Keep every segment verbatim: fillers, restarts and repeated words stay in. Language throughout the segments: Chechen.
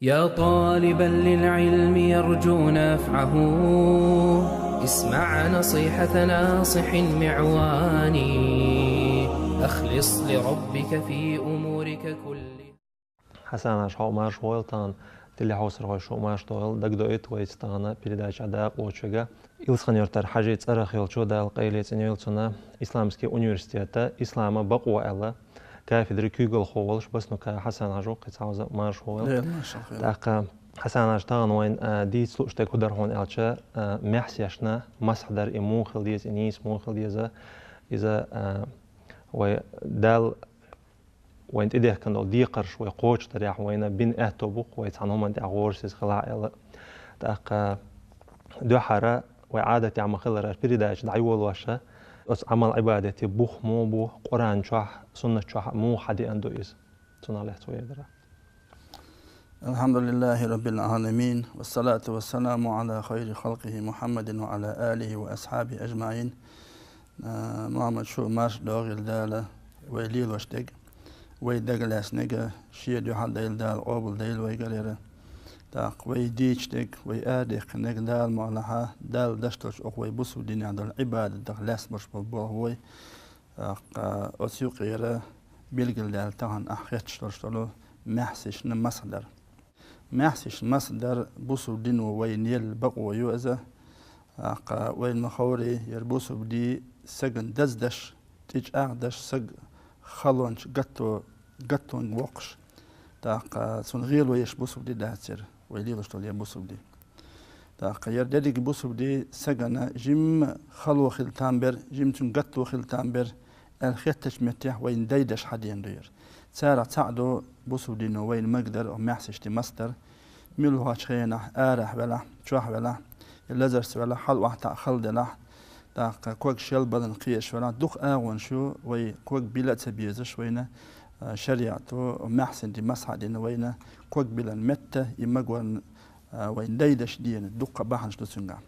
يا طالبا للعلم يرجو نفعه، اسمع نصيحة ناصح معوان. أخلص لربك في أمورك كلها. Хьасан-Хьажа, хьо марша войла тахана, телехьовсархой, шо марша дойла, дагадоуьйту вайца тахана передача дакъа лоцуш верг Илсхан-Юртара Хьажий цӀерах йолчо, Дала къайле цӀенйойла цунна, Исламский университета ислама бакъо аьлла кафедри куьйгалхо волуш Баснукаев Хьасан-Хьажа ву, кхин цхьа хьовза марша войла. Дела маршалла хуьлда. ТӀаккха, Хьасан-Хьажа, тахана вайна, а, дийца лууш дерг хӀун дара хьуна аьлча, а, маьхьсешна масхь дар, и муха хила деза, и нийса муха хила деза, иза, а, вай Далла вайна тӀедехкина долу декхарш вай кхочушдарехь вайна бина аьтто бу-кх, вай цхьана хӀуманна тӀехь гӀорасиз хилахь аьлла. ТӀаккха дуьххьара вай Ӏадатехь ма-хиллара передача дӀайолош, оцу Ӏамал-Ӏибадате бух муха бу, Къуръан чохь, суннат чохь муха хьадеана ду иза? Цунах лаьцна вай эр дара. الحمد لله رب العالمين، والصلاة والسلام على خير خلقه محمد وعلى آله وأصحابه أجمعين. А, Мухьаммад, шу марша догӀийла Дала, вай лелош дерг, вай дагалаьцнарг шен дуьхьа дайла Дала, къобалдайла вайгара. ТӀаккха вай дийцича дерг, вай арадаьккхинарг Дала мукъ лахь, Далла деш долчу оха вай бусалба динехь долу Ӏибадатах лаьцна болуш болу болх бу вай. ТӀаккха оцу юкъера билгалдаьлла тахана ахь хетташ долуш долу маьхьсешна масхь дар. Маьхьсешна масхь дар бусалба дино вайна елла бакъо ю иза. ТӀаккха вайна ма-ховрий, яра бусалба дин сагана даздеш, тӀечӀагӀдеш, саг халончу гатто-, гаттонга воккхуш. ТӀаккха цунна гӀело еш бусалба дин дац яра, вай лелош долу яра бусалба дин. ТӀаккха яра дерриг бусалба дин сагана жимма хало хила там бер, жимма цуьнан гатто хила там бер, аьлла хеттачу меттехь вайна дайдеш хьадеана ду яра. Царах цхьаъ ду бусалба дино вайна магадар, оха маьхьсешна масхь дар. Муьлххачу хенахь, арахь велахь, чохь велахь, я лазарца велахь, хьала охьатаӀа хала делахь, тӀаккха ког шелбаллина кхеташ велахь, дукха агӀонаш ю, вай ког била а ца безаш вайна, а, шариӀато маьхьсина дин масхь а дина вайна, ког билан метта и магорна, а, вайна дайдеш деана, дуккха бахьанаш ду цуьнгахь.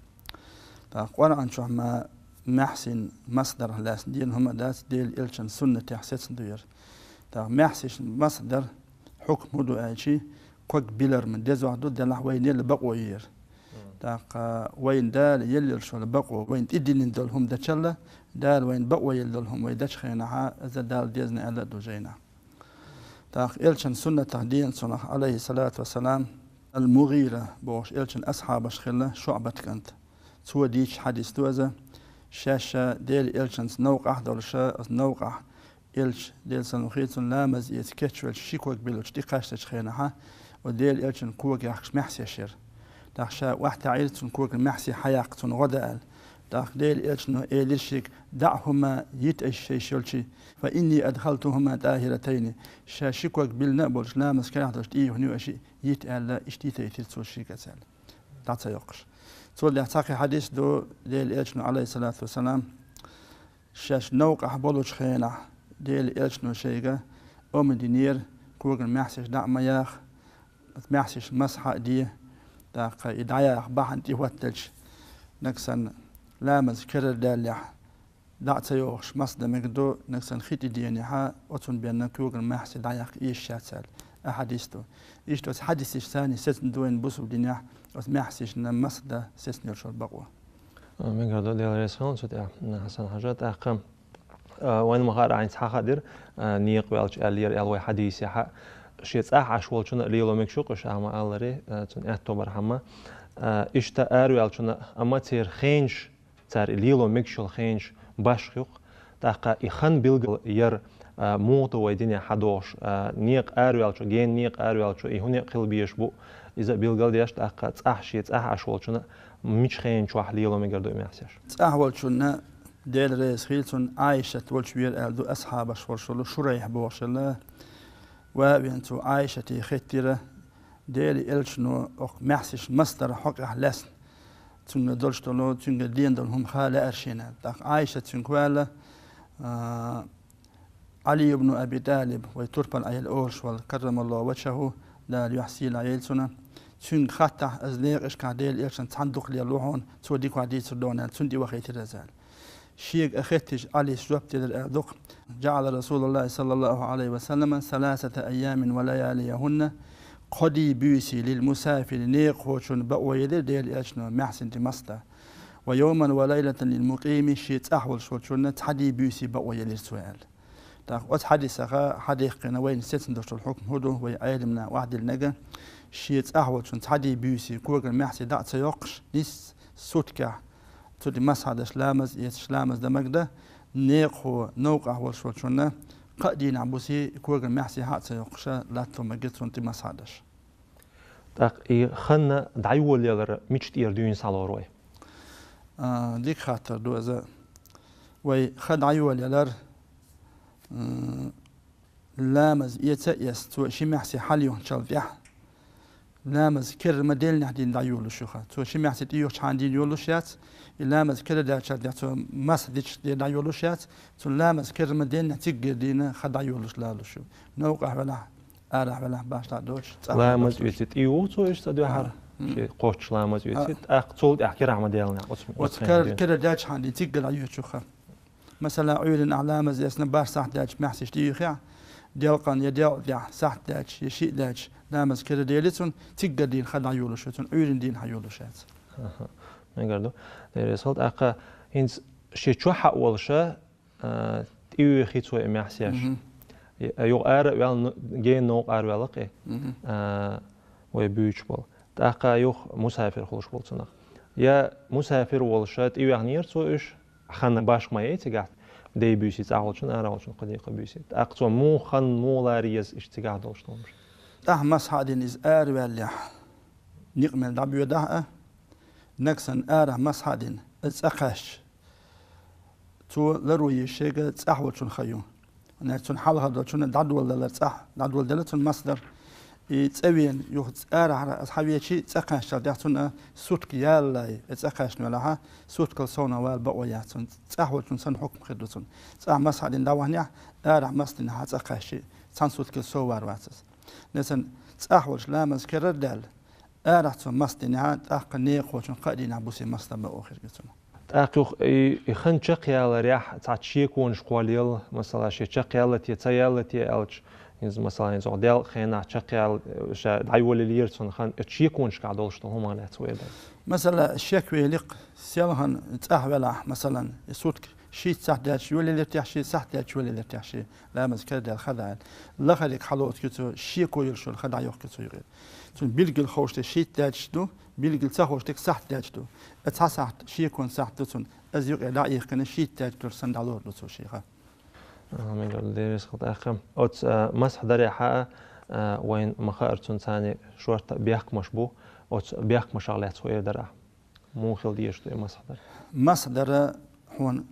ТӀаккха Къуръан чохь ма маьхьсина масхь дарах лаьцна деана хӀума а дац, Делан элчан суннатехь сецна ду яра. ТӀаккха маьхьсешна масхь дар хьукм хӀун ду аьлчи, ког билар ма дезох ду, делахь вайна елла бакъо ю яра. ТӀаккха вайна Дала елла йолуш йолу бакъо, вайна тӀедиллина долу хӀума дечул а, Дала вайна бакъо елла долу хӀума вай дечу хенахь, иза Далла дезна аьлла а ду жайнахь. ТӀаккха элчан суннатах деана цунах, Ӏалайхиссалату вассалам, Ал-МугӀира бохуш элчан асхьабаш хилла, ШуӀбат кӀант. Цо дийцича хьадис ду иза, шаьш ша Делан элчанца новкъахь а долуша, оцу новкъахь элча, Делан салам хуьлда цунна, ламаз эца кечвелча ши ког биллачу тӀекхаьчначу хенахьа, оцу Делан элчан кога яхкаш маьхьсеш яра. ТӀаккха ша охьатаьӀира цунна коган маьхьсе хьаяккха цунна гӀо дан аьлла. ТӀаккха Делан элчано элира шега: «ДаӀхӀума, йита айса шаьш йолчу, фа инни адхалтухӀума тӀахӀиратайни». Ша ши ког биллина а болуш, ламаз карахь долуш тӀеихна ю аша, йита аьлла, иштта йитайтира цо шега аьлла, дӀа ца йоккхуш. Цул тӀаьхьа цхьа кхин хьадис ду, Делан элчано, Ӏалайхиссалату вассалам, шаьш новкъахь болучу хенахь Делан элчано шайга омра динера, коган маьхьсеш дӀа а ма яха, маьхьсеш масхьа а де, тӀаккха и дӀаяха бахьана тӀехӀотталча, нагахь санна ламаз карара даьллехь, дӀа а ца йохуш, масхь дан мегар ду, нагахь санна хи тӀедеънехьа, оцунна бен коган маьхьсе дӀаяккха эшаш яц аьлла, а хьадис ду. Иштта оцу хьадисашца царний сецна ду вайна бусалба динехь оцу маьхьсешна масхь дан сецна йолуш йолу бакъо. А, мегар ду, Дела реза хуьлда цу тӀехь, Хьасан-Хьажа. ТӀаккха, а, вайна ма-хаъара, хьайна цхьа хаа дира, а, некъа ваьлча аьлла яра аьлла вай хьадисехь, шен цӀахь Ӏаш волчунна лело мегаш ю-кх уьш, ахьа ма-аллара, а, цунна аьтто бархьама. А, иштта араваьллачунна, амма церан хенаш, цара и лело мегаш йолу хенаш башха ю-кх. ТӀаккха и хан билгал яр, а, муха ду вай динехь хьадогӀуш, а, некъа араваьллачо, гена некъа араваьллачо и хӀун некъ хила безаш бу, иза а билгал деш, тӀаккха цӀахь, шен цӀахь Ӏаш волчунна мича хенан чохь лело мегар ду и маьхьсеш? ЦӀахь волчунна, Дела реза хуьлда цунна, Ӏайшат волчу вера аьлла ду, асхьабаш волуш волу Шурайхь бохуш хилла. Ван а веана цо Ӏайшате хеттира, Делан элчано окху маьхьсеш масхь дарах хьокъехь лаьцна, цуьнга долуш долу, цуьнга дена долу хӀума ха лаьара шена. ТӀаккха Ӏайшат цуьнга ваьлла, а, Ӏали ибн Аби ТӀалиб, вай турпал Ӏела олуш волу, каррамаллаху ваджхӀахӀу, Дала юьхь сийлахь йойла цунна, цуьнга хаттахь, иза некъашкахь Делан элчанца цхьаьна дукха лелла ву хьуна, цо дика хьадийцар дона аьлла, цунна тӀе вахийтира иза аьлла. Шега а хеттича, Ӏалис жоп делира аьлла ду-кх: «ДжаӀала Расулуллахи саллаллаху Ӏалайхи ва саллама саласата айямин ва лаялияхӀунна кхо дийнахьа буьйса лил мусафири, некъахочунна бакъо елира Делан Элчано маьхьсина тӀе мас дан. Ва йовман ва лайлатан лил мукъими, ше цӀахь волуш волчунна цхьа дийнахьа буьйса бакъо елира цо аьлла. ТӀаккха оцу хьадисах хьадаьккхина вайна сецна долуш долу хьукм хӀун ду, вай Ӏеламнаха охьадиллинарг, ше цӀахь волчунна цхьа дийнахьа буьйса коган маьхьсий дӀа а ца йоккхуш, нийсса суткехь цу тӀе масхьа деш ламаз эцаш, ламаз дан мегаргда, некъахо новкъахь волуш волчунна кхаа дийнахь буьйса коган маьхьсий хьа а ца йоккхуш, латто мегаргда цунна тӀе масхьа деш. ТӀаккха и хан дӀайолаялар мича тӀера дуьйна схьалора вай? А, дика хаттар ду иза. Вай хан дӀайолаялар, м, ламаз эца а эцна, цо ши маьхьсий хьалайохначул тӀаьхьа, ламаз керла ма-деллинехь дийна дӀайолалуш ю хан. Цо ши маьхьсий тӀеюьйхичхьана дийна йолалуш яц, и ламаз керла даьллачул тӀаьхьа цо масхьа дича дийна дӀайолалуш яц, цунна ламаз керла ма-деллинехь циггара дийна хан дӀайолалуш лалуш ю. Новкъахь велахь, арахь велахь, башха доцуш, цӀахь ламаз оьций тӀеюьйху цо уьш цкъа дуьххьара, м, шен кхоччуш ламаз оьций, а, тӀаккха цул тӀаьхьа керахь ма-деллинехь, оцу, оцу оцу хенахь кер-, дийна. Керла даьллачхьана дийна циггара дӀайоьду хан. Масала, Ӏуьйранна ахь ламаз эцна бархӀ сахьт даьлча маьхьсий тӀеюьйхехь, делкъана я делкъа тӀехь сахьт даьлча, я шиъ даьлча ламаз керла дели цунна, циггара дийна хан дӀайолалуш ю, цунна Ӏуьйранна дийна хьайолалуш яц. Аха, мегар ду. Дера исхьал тӀаккха хӀинца шен чохь а волуш, а, тӀеюьйхи цо и маьхьсеш. Мгм. И, а, юха ара а ваьлла, ну, гена новкъа араваьлла-кх и. Мгм. А, вай буьйцуш болу. ТӀаккха юха мусафир хуьлуш болу цунах. Я мусафир волуш тӀеюьйхинера цо уьш, хан башха ма яй цигахь, дийнахьа буьйса цӀахь волчунна, арахь волчунна кхо дийнахьа буьйса. ТӀаккха цо муха хан, муха лара еза иштта цигахь долуш долу хӀумнаш? ТӀаккха масхьа а дина иза араваьллехь, некъ мел дӀабоьдахь а, нагахь санна арахь масхьа а дина, иза цӀа кхаьчча, цо ларо еза шега цӀахь волчун хан ю. Нагахь цунна хьалха долчунна дӀадоладалар цӀахь, дӀадоладелла цунна мас дар. И цӀа вена юха цӀа арахьара аса хьавечи, цӀа кхаьччал тӀехь цунна сутка ялале, и цӀа кхаьчна велахьа, суткал совнах вала бакъо яц цунна. ЦӀахь волчун санна хьукм хир ду цунна. ЦӀахь масхьа а дина дӀаваханехь, арахь мас динехь цӀа кхаьччи, цхьана суткал сов вар вац иза. Нагахь санна цӀахь волчу ламаз керла даьлла, арахь цо мас динехь, тӀаккха некъахочун кхаа дийнахь буьйса мас дан бакъо хир ю цунна. ТӀаккха юха и, и хан чекхъяларехь цхьацца шеконаш кхоллаелла, масала, шен чекхъяьлла те, ца яьлла те аьлча, иза, масала, иза оха делкъа хенахь чекхъяьлла, ша дӀайолаелира цунна хан, оцу шеконашкахь долуш долу хӀуманаш лаьцна вай дан. Масала, шек великъ, селхана цӀахь велахь, масалан, и сутка шийтта сахьт даьлча йолаелира те, шийтта сахьт даьлча йолаелира те, шен ламаз керла даьлла хан дӀа аьлла. Лахариг хьалоцуш ю цо, шеко йолуш йолу хан дӀайохку цо юкъера. Цунна билггал ховшде шийтта даьлча ду, билггал ца ховшде сахьт даьлча ду. Э, цхьа сахьт, шекон сахьт ду цунна. Иза юкъе дӀа а иккхина, шийтта даьлча долуш санна дӀалур ду цо шен хан. Амин, Дела реза хуьлда. Оцу, а, масхьа дарехь а, а, вайна ма-хаъара цунна царна шортта бехкамаш бу, оцу бехкамашах лаьцна хӀун эр дара ахь? Муха хила дезаш ду и масхьа дар? Масхьа дар, хьуна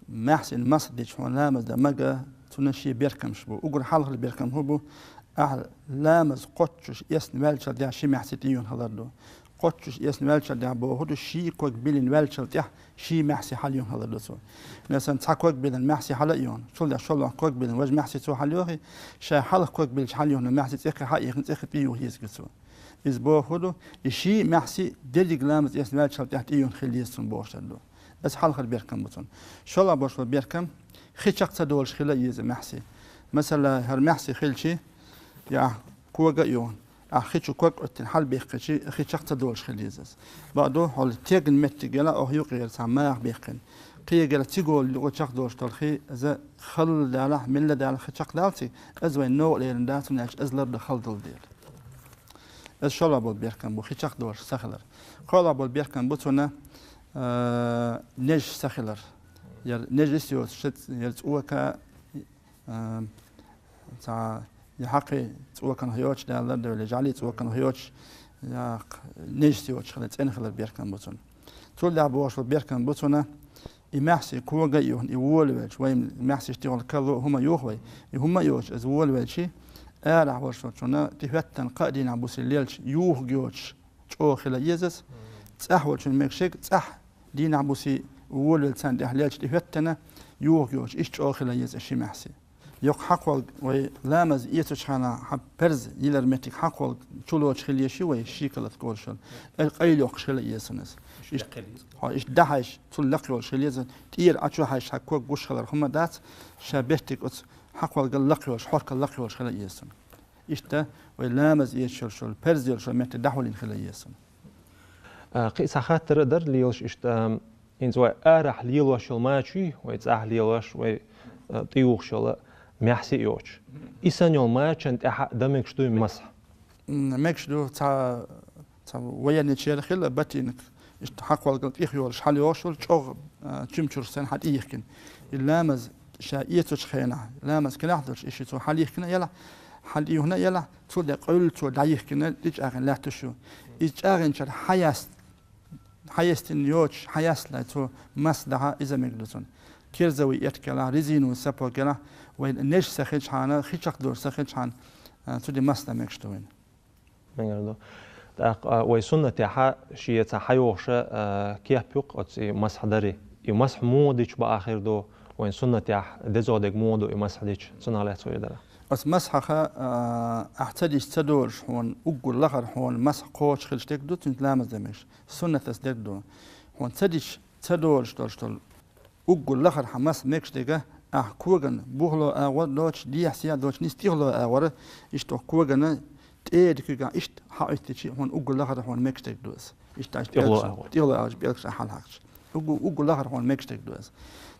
маьхьсина масхьа дича хьуна ламаз дан мега, цунна шен беркамаш бу. Уггар хьалхара беркам хӀун бу? Ахьа ламаз кхоччуш эцна ваьллачул тӀаьхьа ши маьхьсий тӀеюьйхина хилар ду. Кхоччуш эцна ваьллачул тӀаьхьа бохург ду, ши ког биллина ваьллачул тӀаьхьа ши маьхьсий хьалаюьйхина хилар ду цо. Масалан, цхьа ког биллина маьхьсий хьала а юьйхина, цул тӀаьхьа шолгӀа ког биллина важа маьхьсий цо хьалайохий, ша хьалха ког биллича хьалаюьйхина маьхьсий цӀе кхе хьаийккхина, цӀе кхе тӀеюьйхи еза цо. Иза бохург ду, и ши маьхьсий дерриг ламаз эцна ваьллачул тӀаьхьа тӀеюьйхина хила еза цунна бохуш дар ду. Иза хьалхара беркам бу цунна. ШолгӀа болуш болу беркам, хи чекх ца долуш хила еза маьхьсий. Масала, хӀара маьхьсий хилчи, я ахь кога а юьйхина, ахь хи чу ког Ӏуьттина хьалабаьккхичи, хи чекх ца долуш хила еза иза. Бакъду, хьо тегна меттиг елахь, оха юкъера цхьа маха баьккхина. Кхин елахь цига волу юкъа чекх долуш долу хи, иза хала далахь, мелла далахь хи чекх даллалц, иза вайн новкъа лерина дац, хӀунда аьлча иза лардан хала долу дела. Иза шолгӀа болу беркам бу, хи чекх долуш ца хилар. КхоалгӀа болу беркам бу цунна, а, нежас ца хилар. Яра нежас йоцуш, яра цӀока, а, цхьа я хьакхий цӀоканах йоцуш, Дала лардойла, жӀаьлий цӀоканах йоцуш, я нежас йоцуш хилар, цӀена хилар беркам бу цунна. Цул тӀаьхьа бохуш болу беркам бу цунна, и маьхьсий кога а юьйхина, и волавелча, вай маьхьсий тӀехула калло а хӀума юьйху вай, и хӀума а йоцуш, иза волавелчи, арахь волуш волчунна тӀехӀоьттина кхаа дийнахь буьйса лелча, юхург йоцуш чӀогӀа хила еза иза. ЦӀахь волчунна мегаш ерг, цӀахь дийнахь буьйса волавелла царна тӀехь лелча тӀехӀоьттина, юхург йоцуш, иштта чӀогӀа хила еза ши маьхьсий. Йоккха хьакхолга вай ламаз эцучу хенахь хьан парз йилар меттиг хьакхолга чулоцуш хила еза ши вай ши калат кӀоршал. Э, къайла йоккхуш хила еза цунна иза. Иштта, хьо, иштта дӀахьаьжча, цул лакха йолуш хила еза. ТӀера Ӏа чу хьаьжча, хьан ког гуш хилар хӀума дац, ша беттиг оцу хьакхолгал лакха йолуш, хьоркал лакха йолуш хила еза цунна. Иштта вай ламаз эцаш йолча, парз йолча метте дӀахьулйина хила еза. А, кхин а цхьа хаттар а дар лелаш иштта, ам, хӀинца вай арахьа лелош йола мачуй, вай цӀагӀа лелош, вай, а, тӀаювхаш йола маьхьсий йоцуш. И санна йолча мачан тӀехьа дан мегаш дуй масхь? М, мегаш ду, цхьа, цхьа военный чер хила, ботинка, иштта хьакхолгал тӀехйолаш хьалйохаш йола, чӀогӀа, а, чимчурш санна хьатӀайихкина. И ламаз ша эцача хенахь, ламаз кхелахь долуш, и ши цо хьалйихкина а елахь, хьалъюхна а елахь, цул тӀе къуьллу цо дӀайихкина, тӀечӀагӀйина лаьтташ ю. Иза чӀагӀйинчара хьаяс-, хьаястина йоцуш, хьаястале цо масхь дахьа, иза мегаш ду цунна. Кирзовый этт елахь, резиновый сапог елахь, вай нежас са хилчахьана, хи чекхдолуш са хилчахьана, а, цу тӀе масхь дан мегаш ду вайна. Мегар ду. ТӀаккха, а, вай суннатехьа шен цхьа хьайохуша, а, кеп ю-кх оцу и масхь дарий. И масхь муха дича бакъахьа хир ду, вайн суннатехь дезагӀа дерг муха ду и масхь дича, цунах лаьцна вай дара. Оцу масхьаха, а, ахь ца дича ца долуш хьуна, уггар лахара хьуна масхь кхочуш хилча дерг ду, цуьнца ламаз дан мегаш. Суннатаца дерг ду. Хьуна ца дича ца долуш долуш долу Уггар лахара хьан масхь мегаш дерг, ахь коган бухало агӀор доцуш, дехьа-сехьа доцуш, нийса тӀехула агӀор, иштта коган тӀера куьйгахь иштта хьаӀуьттича, хьуна уггар лахара хьуна мегаш дерг ду иза. Иштта иштта тӀехула пӀелгаш, агӀор. ТӀехула агӀор пӀелгаш ахь хьалхьакхаш. Уггар, уггар лахара хьуна мегаш дерг ду иза.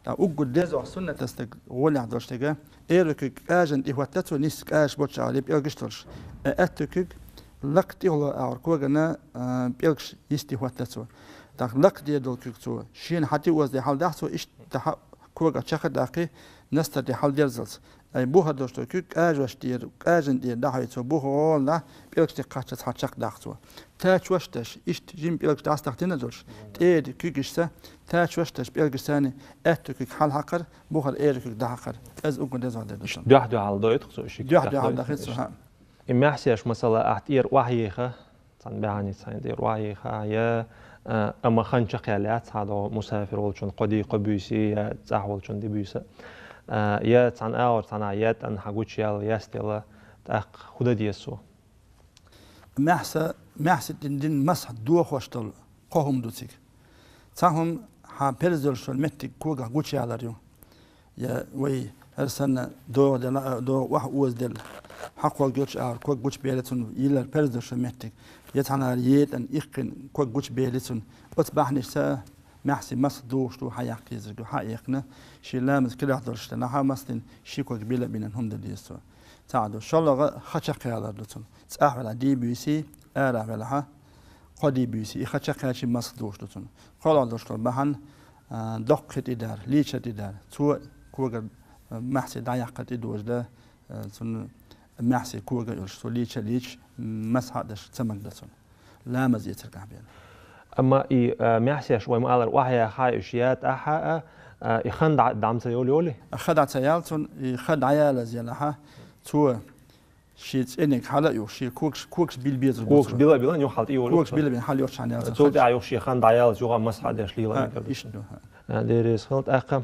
ТӀаккха уггар дезагӀа суннатаца дерг гӀолехь долуш дерг, тӀера куьйга кӀажан тӀе хӀоттац, нийса кӀажаш боцчу агӀор пӀелгаш долуш. Э, аьтту куьйга лакха тӀехула агӀор коган, а, пӀелгаш йисте хӀоттац. ТӀаккха лакха дер долу куьйга цо шена хьатӀе озаде хьаладахь цо, иштта хьа когах чекх а даккхий, настар де хьаладерзалц. Ай, бухара долуш долу куьйга кӀажош тӀера, кӀажан тӀера дӀахьой цо, буха гӀолла, пӀелгаш тӀе кхаччалц хьачекхдаккх цо. Тачош деш, иштта жима пӀелгаш дӀасадахьтина долуш, тӀера куьйгашца, тачош деш пӀелгашца аьтту куьйга хьалхьакхар, бухара эра куьйга дӀахьакхар. Иза уггар дезагӀа дер ду цунна. Дуьхь-дуьхьал дойту-кх цо, ши куьйга дуьхь-дуьхьал дахьой дахиц цо, хьа. И маьхьсеш, масала, ахь тӀера охьайийха, цхьана бӀаьхьаница хьайна тӀера охьайийха, я, а, амма хан чекхъяьлла яц хьан догӀу мусафир волчун кхо дий, кхо буьйсий, я цӀахь волчун дий, буьйса. А, я цхьана агӀор цхьанхьа еттӀан хьан гучуяьлла, ястелла, тӀаккха хӀун дан деза цо? Маьхьса, маьхьса тӀе дина масхь дохош долу кхо хӀума ду цига. Цхьа хӀума хьан парз долуш долу меттиг когах гучуялар ю. Я вай, хӀара санна, догӀа делла, догӀа охьа озаделла, хьакхолгӀа йолчу агӀор ког гучубелла цунна йиллар парз долуш долу меттиг. Я цхьанхьара еттӀан иккхина ког гучубелла цунна. Оцу бахьанашца маьхьсий масхь дохуш ду, хьаяккха езарг ю, хьаэккхина, шен ламаз кхелахь долуш делахь а масхь дина, ши ког била а бина хӀума дан деза цо. ЦаӀ ду, шолгӀа хан чекхъялар ду цунна. ЦӀахь велахь дий, буьйсий, арахь велахь кхо дий, буьйсий. И хан чекхъяьлча масхь дохуш ду цунна. КхоалгӀа долуш долу бахьана, а, доккха хи тӀе дар, лийча тӀе дар. Цо когара, а, маьхьсий дӀаяккхар тӀедожадан, а, цунна маьхьсий кога а йолуш, цо лийча а лийча, масхь а деш ца магда цунна. Ламаз эцаргахь бен. Амма и, а, маьхьсеш вай ма-аллара охьаяьхна уьш я тӀаьхьа а, а, и хан дӀа-, дӀа ма ца йолу йолий? Хан дӀа ца яьлла цунна, и хан дӀаялаза елахь, цо шен цӀениг хьала а юха, шен когаш, когаш била безар ду цо. Когаш била а билла, юха хьала тӀе йолу. Когаш била бина хьала йолчхьана яьлла цо. Цул тӀаьхьа юха шен хан дӀаялаза юха масхь а деш лела мегар ду цунна. Иштта ду, хьа. А, дерригаш хила тӀаккха.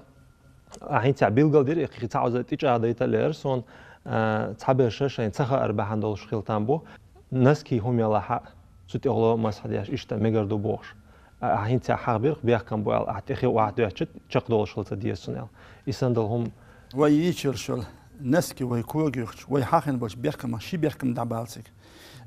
Ахь хӀинца билгалдира, и кхин цхьа оза тӀечӀагӀдайта а лерра суна, а, цхьаберша шайн ца хаар бахьана долуш хила там бу. Носки хӀума ялахь а, цу тӀехула масхь деш, иштта мегар ду бохуш. А, ахь хӀинца хьахабира-кх бехкам бу аьлла, ахь тӀе хи охьадоьттича, чекхдолуш хила ца деза цунна аьлла. И санна долу хӀума. Вай йийцарш йолу носки вай кога юхча, вай хьахина болчу бехкамах ши бехкам дӀабала цига.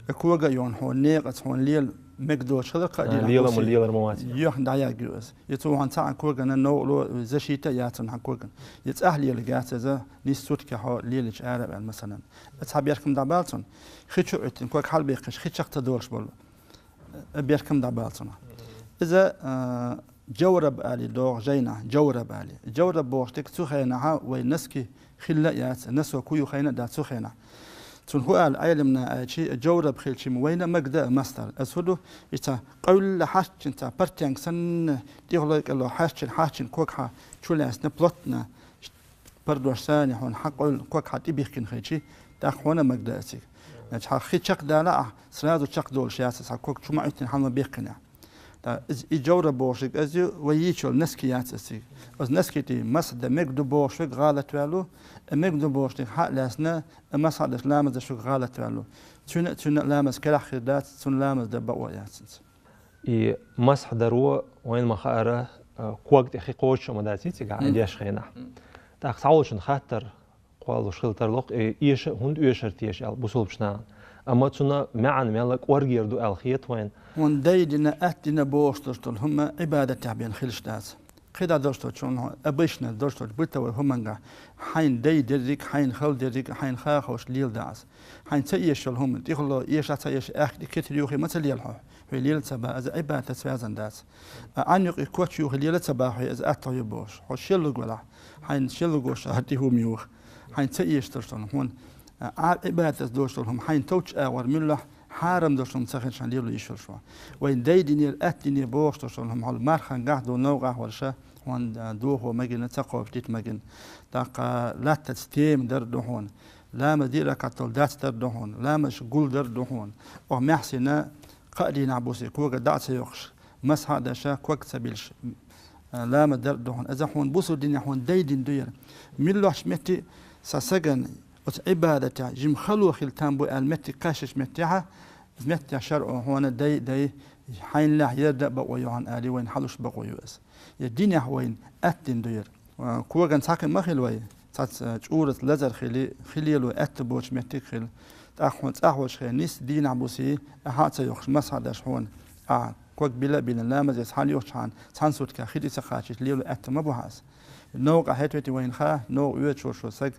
И кога а йохна хьуна некъаца хьуна лела мегадолуш хиларх а, а, дина лела ма, лелар ма вац. Йохна дӀаяггаю иза. Я цо хьуна цхьаъ когана новкъарло, защита а яц цунна хьан коган. Я цӀахь леларг яц иза, нийса суткехь хьо лелийча ара а ваьлла, масалан. Цхьа бехкам дӀабала цунна. Хи чу Ӏуьттина ког хьалабаьккхича, хи чекх ца долуш болу. Э, бехкам дӀабала цунах. Иза, а, жавраб али догӀу жайнахь, жавраб али. Жавраб бохуш дерг цу хенахьа вай носки хилла а яц, носок ю хайна а дац цу хенахь. Цунна хӀун ала Ӏеламнаха аьлча, жавраб хилча-м вайна а магда а масхь дар. Иза хӀун ду? Иштта къуьлла хьаьрчина, цхьа партенг санна, тӀехула кӀело хьаьрчина, хьаьрчина ког хьан чу лаьцна плотно, пардош санна хьуна хьан къуьлла ког хьан тӀе бихкина хилча, тӀаккха хьуна а магда а цига. Значит, хьан хи чекхдала ахь, сразу чекхдолуш яц иза, хьан ког чу ма Ӏуьттина хьан ма бихкина. Ткъа иза, и жавраб бохуш дерг иза ю, вай йийцаш йолу носки яц иза цига. Оцу носки тӀе масхь дан мегаш ду бохуш верг гӀалат ваьлла ву, и мегаш ду бохуш дерг хьа а лаьцна, и масхь а деш ламаз деш верг гӀалат ваьлла ву. Цуьнан а, цуьнан а ламаз кхелахь хир дац, цунна ламаз дан бакъо а яц иза. И масхь даро, вайна ма-хаъара, а, ког тӀе хи кхочуш а ма дац цигахь, и деш хенахь. ТӀаккха цхьаволчунна хаттар, кхоллалуш хила тарлу, э, эша, хӀунда оьшура теша аьлла бусалба нахана. Амма цунна маьӀна мел кӀоргера ду аьлла хета вайна. Хьуна дайдина, аттдина бохуш долуш долу хӀума Ӏибадатехь бен хилаш дац. КхидӀа долуш долчу хьуна, обычно долуш долчу бытовой хӀуманга хьайна дай дерриг, хьайна хала дерриг, хьайна хаа ховш леладан аса. Хьайна ца эшаш йолу хӀума, тӀехула эша ца эша, аьхка тӀе кетар юххе ма ца лела хьо. Хьо лела ца бан, иза Ӏибадатаца ваьзна дац. А Ӏан юкъе коч юххе лела ца бан хьо, иза атта ю бохуш. Хьо шеллиг велахь, хьайна шеллиг волуш хӀара тӀе хӀума юха. Хьайна ца эшаш долуш долу хьуна, а, Ӏа-, Ӏибадатаца долуш долу хӀума, хьайна товчу агӀор муьллахь, хьарам долуш хӀума ца хилча лело йиш йолуш ван. Вайн дайдинера, аттдинера бохуш долуш долу хӀума хьал мархангахь ду, новкъахь вара ша, хьуна, а, дохо магина, ца кхобуш дита магина. ТӀаккха латтаца тема дар ду хьуна. Ламаз диъ ракат долу дац дар ду хьуна. Ламазаш гул дар ду хьуна. Оха маьхьсина кхаа дийнахь бусе, кога дӀа а ца йоккхуш, масхьа а деш, ког ца билш, а, ламаз дар ду хьуна. Иза хьуна бусалба динехь хьуна дайдина ду яра. Муьллахьчу метте сан сагана оцу Ӏибадатехь жима хало хила там бу аьлла меттиг кхаьчначу меттехьа, меттехь шарӀо хьуна дай, дай, хьайна лаьхьа ярда а бакъо ю хьуна аьлла, вайна хьалуш бакъо ю аса. Я динехь вайна аттдина ду яра. А, коган цхьаккха ма хила вай, цхьацца, а, чӀураца лазар хили, хи лело аьтта боцу меттиг хила. ТӀаккха хьуна цӀахь волчу хенахь нисса дийнахь бусе, ахьа а ца йоккхуш, масхьа а деш хьуна. Ахьа ког била а бина, ламазеца хьан юхчахьана, цхьана суткех хи тӀе ца кхачийча лело аьтта ма бу хьан аса. Новкъа хӀетвети вайна ха, новкъа оьцуш шо саг,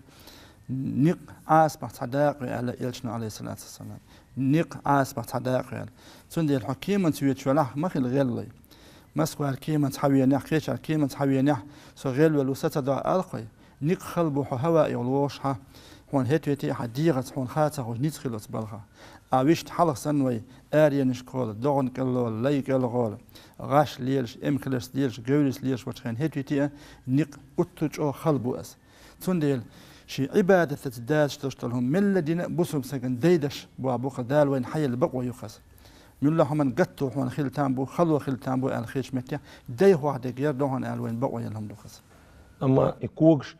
никъ Ӏасбах цхьа дакъа ве аьлла Элчано, алейхиссалату вассалам. Никъ Ӏасбах цхьа дакъа ве аьлла. Цундела хьо кеманца воьдуш велахь, ма хила гӀеллой. Москвара кеманца хьан венехь, кхечара кеманца хьан венехь, со гӀелвелла ву, са ца дохьа алкхой. Никъ хала бу хьо хӀаваъ йолу вогӀуш хьан, хьуна хӀетвети хьан дегӀаца хьуна ха ца хуьлуш ницкъ хилац балха. А виштта хьалха санна вай, аренашкахула, догӀан кӀеллола, лай кӀелгӀола, гӀаш лелаш, эмкалаш лелаш, говрис лелаш вачу хенахь хӀетвети а, никъ утту чӀогӀа хала бу аса. Цундела шен Ӏибадатаца дацаш долуш долу хӀума мелла дина а бусалба сагана дайдаш боху бу-кха Дала вайна хьаелла бакъо ю-кха аса. Муьлла хӀуман гатто хьуна хила там бу, хало хила там бу аьлла хеташ меттехь, дай хьох дерг яр ду хьуна аьлла вайна бакъо елла хӀума ду-кха аса. Амма и когаш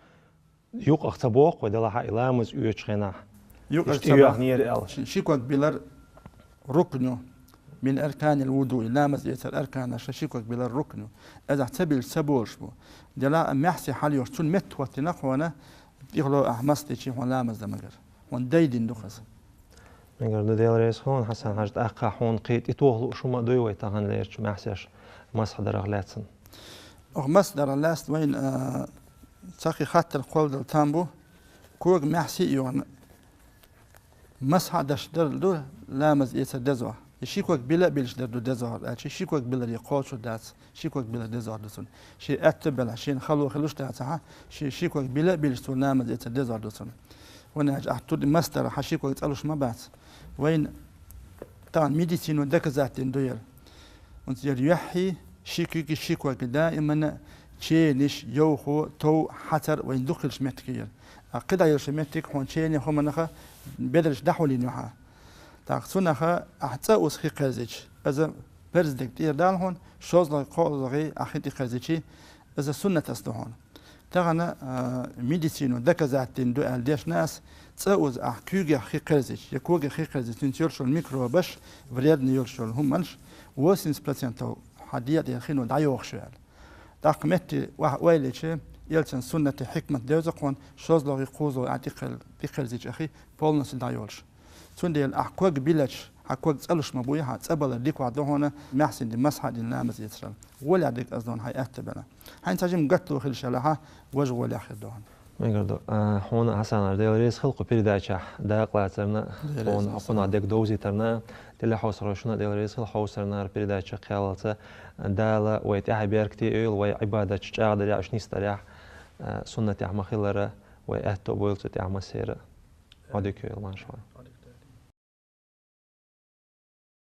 юкъах ца боху вай, делахь а и ламаз оьцучу хенахь. Юкъах иштта ца боху. Йоьхнера аьлла. Ши, ши ког билар рукну, мин арканил вуду, и ламаз эцар арканаш ши ког билар рукну. Иза ца билча ца болуш бу. Делахь а маьхьсий хьал йолуш, цунна метта хӀоттина хьуна, тӀехула ахь мас дичи хьуна ламаз дан магар. Хьуна дайдина ду-кха аса. Мегар ду, Дела реза хуьлда, Хьасан-Хьаьжа, тӀаккха хьуна кхин тӀетухуш хӀума а дуй вай тахана лерчу маьхьсеш масхьа дарах лаьцна? Оха масхьа дарах лаьцна вайна, а, цхьа кхин хаттар кхолладала там бу, кога маьхьсий а йогӀна, масхьа а деш дар ду ламаз эцар дезагӀа. И ши ког била а билча дар ду дезагӀа аьлча, ши ког биларе кхочур дац. Ши ког билар дезагӀа ду цунна. Шен аьтто белахь, шена хало хилуш дацахь, ши, ши ког била а билча цо ламаз эцар дезагӀа ду цунна. Ванна аьлча, ахь тур масхьа дара, хьан ши ког цӀалуш ма бац. Вайна тахана медицино доказать дина ду яра. ХӀунца яра юьххьий, ши куьги, ши ког даимана чениш, йовхо, тов, хьацар вайна дукха хилча меттиг яра. А кхидӀа йолуш меттиг хьуна чене хӀуманаха бедарш дӀахьулийна ю хьан. ТӀаккха цунаха ахь цӀа уза хи кхерзича, иза парз дерг тӀера дала хьуна, шозлагӀи, кхоалгӀи ахь хи тӀе кхерзичи, иза суннатас ду хьуна. Тахана, а, медицино доказать дина ду аьлла дешна ас, цӀа уза ахь куьйгех хи кхерзича, я когех хи кхерзича, цуьнца йолуш йолу микробаш, вредный йолуш йолу хӀуманаш, восемьдесят процентов хьан дегӀа тӀера хино дӀайохуш ю аьлла. ТӀаккха метте ваха ойла йича, элчан суннате хьикмат девза кхуна, шозлагӀи, кхузлагӀи ахь тӀе кхер-, тӀе кхерзича ахи, полностью дӀайолуш. Цундела ахь ког билача, хьан ког цӀалуш ма буй, хьан цӀа балар дика ваха ду хьуна, маьхьсина де масхьа а дина ламаз эцарал. Гьолехь дерг ас ду хьуна хьайн аьтто белахь. Хьайна цхьа жима гатто хилча хьалахь, важа гӀолехь хир ду хьуна. Мегар ду. А, хьуна, Хьасан-Хьаьжа, Дела реза хила кху передачехь дакъалацарна, Дела реза хьуна, хьуна дерг довзийтарна, телехьовсархой шуна Дела реза хила хьовсарна, хӀара передача кхиаллалца. Дала вай тӀаьхьа беркате йойла, вай Ӏибадатчу чӀагӀдарехь, уьш нисдарехь, а, суннатехь ма-хиллара, вай аьтто бойла цу тӀехь массеран. Ӏодика йойла, машалла.